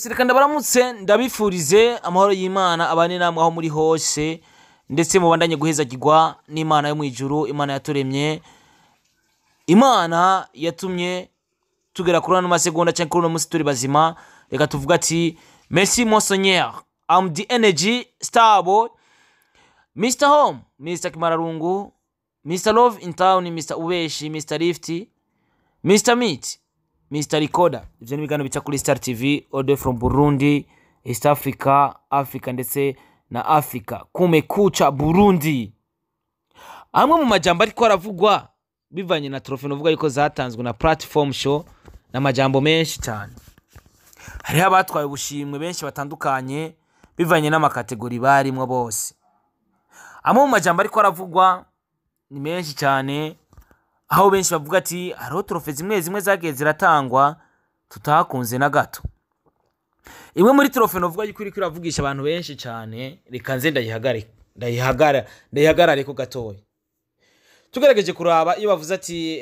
Reka ndabaramutse, ndabifurize amahoro y'Imana abane namwe aho muri hose, ndetse mubandanye guhezagirwa n'Imana yo mu ijuru, Imana yaturemye, Imana yatumye tugera kuri ano masegonda cyangwa kuri uno munsi turi bazima. Reka tuvuga ati merci monseigneur. I'm the energy starboy, Mr Home, Mr Kimararungu, Mr Love in Town, Mr Ubeshi, Mr Lift, Mr Meat, Mr Recorder. Ivyo ni ibiganiro bica kuri Star TV all the way from Burundi, East Africa, Africa ndetse na Africa. Kumekucha Burundi. Amwe mu majambo ariko aravugwa bivanye na trophée novuga yuko zatanzwe na Platform Show n'amajambo menshi cyane. Hariho abatwaye ubushimwe benshi batandukanye bivanye n'ama catégories barimwo bose. Amwe mu majambo ariko aravugwa ni menshi cyane, aho benshi bavuga ati hariho trophée zimwe zimwe zagiye ziratangwa tutakunze na gato. Imwe muri trophée novuga yuko iriko iravugisha abantu benshi cyane, reka nze ndayihagare ndayihagara ndayihagarare ko gatoya. Tugerageje kuraba iyo bavuze ati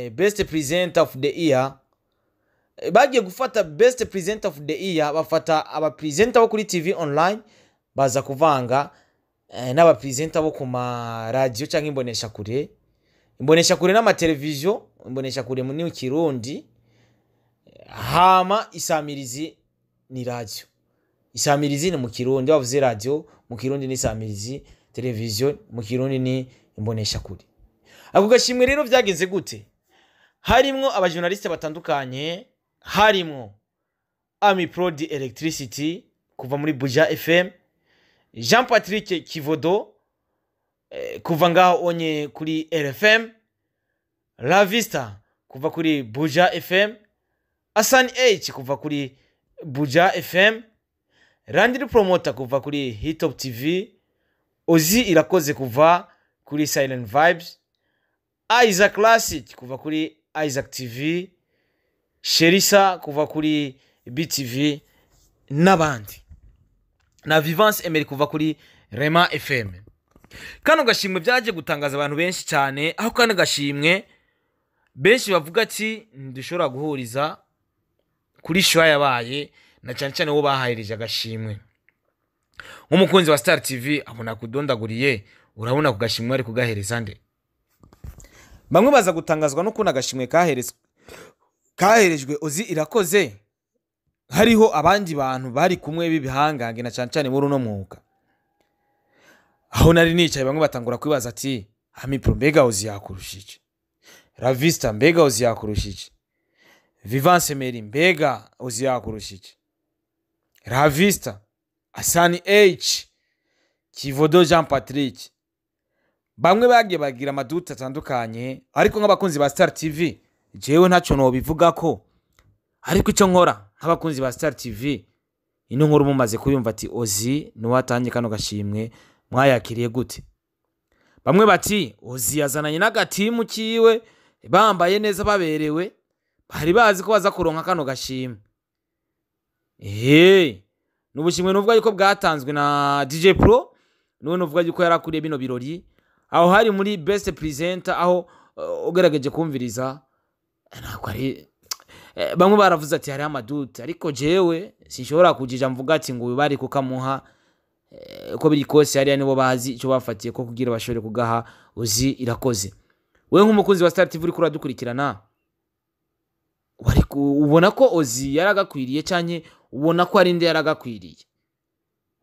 best presenter of the year, bagiye gufata best presenter of the year, bafata aba presenter bo kuri TV online, baza kuvanga n'aba presenter bo ku maradiyo cyangwa imboneshakure, imboneshakure n'amateleviziyo. Imboneshakure ni Kirundi, hama isamirizi ni radio. Isamirizi ni mu Kirundi, bavuze radio mu Kirundi ni isamirizi, televiziyo mu Kirundi ni imboneshakure. Ako gashimwe rero byagenze gute? Harimwo aba journaliste batandukanye, harimwo Ami Prodi Electricity kuva muri Buja FM, Jean Patrick Kivodo kuva ngaho onye kuri RFM, La Vista kuva kuri Buja FM, Asani H kuva kuri Buja FM, Landry Promoter kuva kuri Hitop TV, Ozi Irakoze kuva kuri Silent Vibes, Isaac Classic kuva kuri Isaac TV, Sherisa kuva kuri BTV n'abandi, na Vivance Emery kuva kuri Rema FM. Kano gashimwe byaje gutangaza abantu benshi cyane, aho kano gashimwe benshi bavuga ati ntidushobora guhuriza kuri show yabaye, na cyane cyane wo bahayereje agashimwe. Nk'umukunzi wa Star TV abona kudondaguriye, urabona ku gashimwe ari kugahereza nde? Bamwe baza gutangazwa n'ukuntu agashimwe kaherejwe Ozi Irakoze, hariho abandi bantu bari kumwe b'ibihangange, na cyane cyane muri uno mwuga. Aho nari nicaye, bamwe batangura kwibaza ati Amipro, mbega Ozi yakurushije? Ravista, mbega Ozi yakurushije? Vivance Meri, mbega Ozi yakurushije? Ravista, Asani H, Kivodo Jean Patrick. Bamwe bagiye bagira ama doutes atandukanye, ariko nk'abakunzi ba Star TV jewe ntacyo nobivuga ko, ariko icyo nkora nk'abakunzi ba Star TV, ino nkuru mumaze kuyumva ati Ozi niwe watangiye kano gashimwe, mwayakiriye gute? Bamwe bati Ozi yazananye n'agatimu kiwe, bambaye neza, baberewe, bari bazi ko baza kuronka kano gashimwe. Ehe, n'ubushimwe nuvuga yuko bwatanzwe na DJ Pro, niwe nuvuga yuko yarakuriye bino birori. Aho hari muri best presenter, aho ugerageje kumviriza ntabwo ari bamwe baravuze ati hariho ama doutes, ariko jewe sinshobora kujija mvuga ati ngo uyu bari kukamuha. Uko biri kose hariya nibo bazi icyo bafatiye ko kugira bashobore kugaha Uzi Irakoze. Wewe nk'umukunzi wa Star TV uriko uradukurikirana, ubona ko Ozi yaragakwiriye canke ubona ko ari nde yaragakwiriye?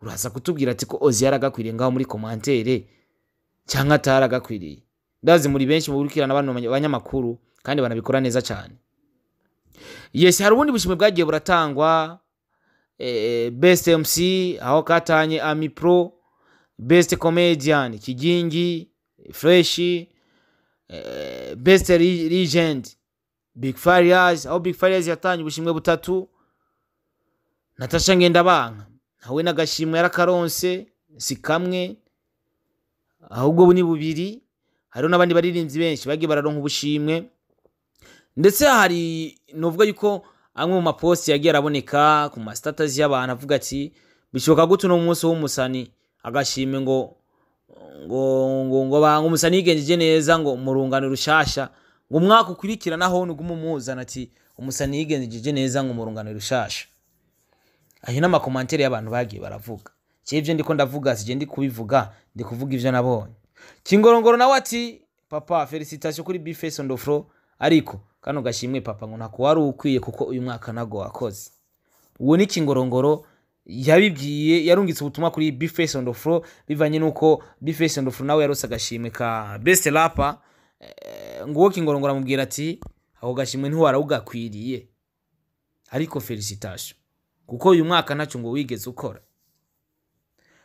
Uraza kutubwira ati ko Ozi yaragakwiriye ngaho muri commentaire, cyangwa ataragakwiriye. Ndazi muri benshi mukurikirana bano banyamakuru kandi banabikora neza cyane. Yes, hari ubundi bushimwe bwagiye buratangwa, best MC aho katanye Ami Pro, best comedian Kigingi Fresh, best legend Big Farious, aho Big Farious yatanye ubushimwe butatu. Natasha Ngendabanka nawe n'agashimwe yarakaronse, si kamwe ahubwo ni bubiri. Hariho n'abandi baririmbyi benshi bagiye bararonka ubushimwe, ndetse hari novuga yuko amwe mu ma posts yagiye araboneka ku ma status y'abantu avuga ati bishoboka gute uno munsi w'umusani agashimwe ngo banga umusani yigenjeje neza ngo murungano rushasha, ngo umwaka ukurikira naho nuguma umuzana ati umusani yigenjeje neza ngo murungano rushasha. Ayo ni ama commentaires y'abantu bagiye baravuga. Je ivyo ndiko ndavuga, sije ndi kubivuga, ndi kuvuga ivyo nabonye. Kingorongoro nawe ati: "Papa, félicitations kuri B-Face on the floor, ariko kano gashimwe papa ngo ntako wari ukwiye kuko uyu mwaka nago wakoze." Uwo ni Kingorongoro yabibwiye, yarungitse ubutumwa kuri B-Face on the floor bivanye nuko B-Face on the floor nawe yarose agashimwe ka best rapper. Nguwo Kingorongoro amubwira ati: "Ako gashimwe ntiwarawugakwiriye, ariko félicitations kuko uyu mwaka ntacyo ngo wigeze ukora."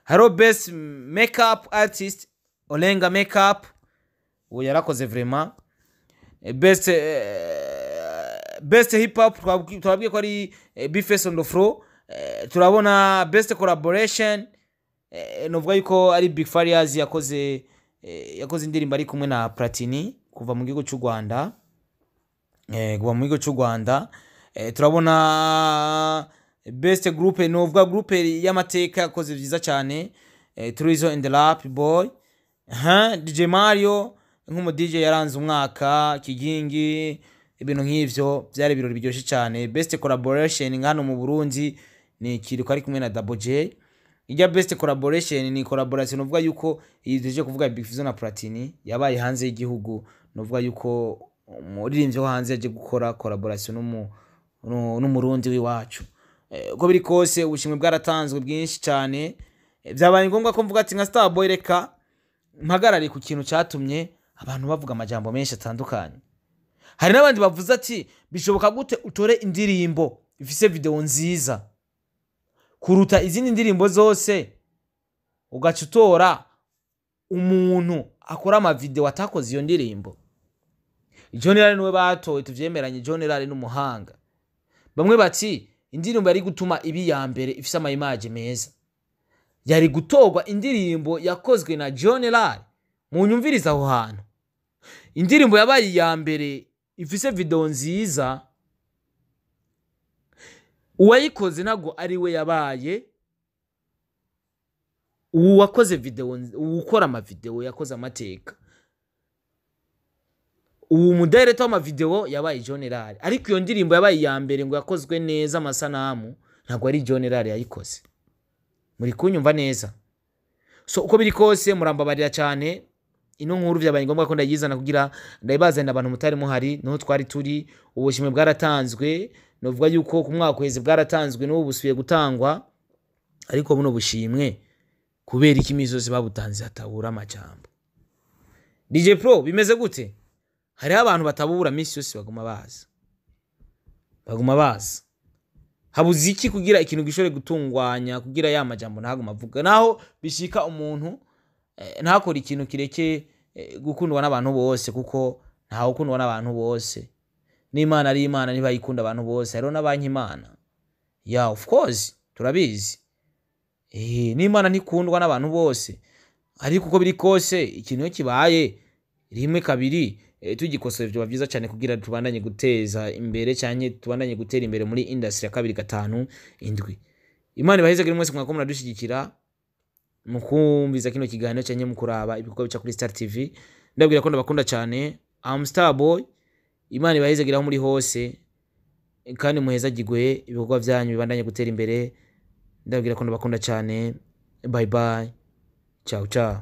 Hariho best makeup artist, Olenga Makeup, uwo yarakoze vraiment. Best hip hop twabwiye ko ari B-Face on the floor. Turabona best collaboration, novuga yuko ari Big Farious yakoze indirimbo ari kumwe na Platini kuva mu gihugu cy'u Rwanda. Kuva mu gihugu cy'u Rwanda. Turabona best group, novuga groupe y'amateka yakoze vyiza cyane, Turizo and the Rap Boy. DJ Mario nk'umu DJ yaranze umwaka, Kigingi, ibintu nk'ivyo byari ibirori biryoshye cyane. Best collaboration hano mu Burundi ni Kiriko ari kumwe na Double J. Ijya best collaboration ni collaboration uvuga yuko iyi tuje kuvuga Big Fizzo na Platini yabaye hanze y'igihugu, nuvuga yuko umuririmbyi wo hanze yaje gukora collaboration n'umurundi w'iwacu. Uko biri kose ubushimwe bwaratanzwe bwinshi cyane. Byabaye ngombwa ko mvuga ati nka Starboy, reka mpagarare ku kintu cyatumye abantu bavuga amajambo menshi atandukanye. Hari n'abandi bavuze ati: "Bishoboka gute utore indirimbo ifise video nziza kuruta izindi ndirimbo zose, ugaca utora umuntu akora ama video atakoze iyo ndirimbo?" John Rare niwe batoye, tuvyemeranye, John Rare n'umuhanga. Bamwe bati indirimbo yari gutuma ibi ya mbere ifise ama image meza yari gutorwa indirimbo yakozwe na John Rare. Munyumviriza aho hantu, indirimbo yabaye iya mbere ifise video nziza, uwayikoze ntabwo ari we yabaye uwakoze video, uwukora ama video yakoze amateka. Ubu mu director w'ama video yabaye John Rare, ariko iyo ndirimbo yabaye iya mbere ngo yakozwe neza amasanamu ntabwo ari John Rare yayikoze. Muri kunyumva neza? So uko biri kose murambabarira cyane, ino nkuru byabaye ngombwa ko ndayizana kugira ndayibazanira abantu mutari muhari. Niho twari turi. Ubushimwe bwaratanzwe, novuga yuko ku mwaka uheze bwaratanzwe, n'ubu busubiye gutangwa. Ariko buno bushimwe kubera iki imisi yose babutanze hatabura amajambo? DJ Pro, bimeze gute? Hariho abantu batabubura minsi yose, baguma baza, baguma baza. Habuze iki kugira ikintu gishobore gutungwanya, kugira ya majambo ntaguma avuga, naho bishika umuntu ntakore ikintu kireke gukundwa n'abantu bose, kuko ntawe ukundwa n'abantu bose. N'Imana ari Imana ntibayikunda abantu bose, hariho n'abanka Imana. Yeah, of course turabizi. N'Imana ntikundwa n'abantu bose, ariko uko biri kose ikintu iyo kibaye rimwe kabiri, tugikosoye vyoba vyiza cyane kugira tubandanye guteza imbere canke tubandanye gutera imbere muri industry ya 257. Imana ibahezagire mwese mwako muradushyigikira mu kumviza kino kiganiro canke mu kuraba ibikorwa bica kuri Star TV. Ndabwira ko ndabakunda cyane. Am Star Boy. Imana ibahezagire aho muri hose kandi muhezagirwe, ibikorwa byanyu bibandanye gutera imbere. Ndabwira ko ndabakunda cyane. Bye bye, ciao ciao.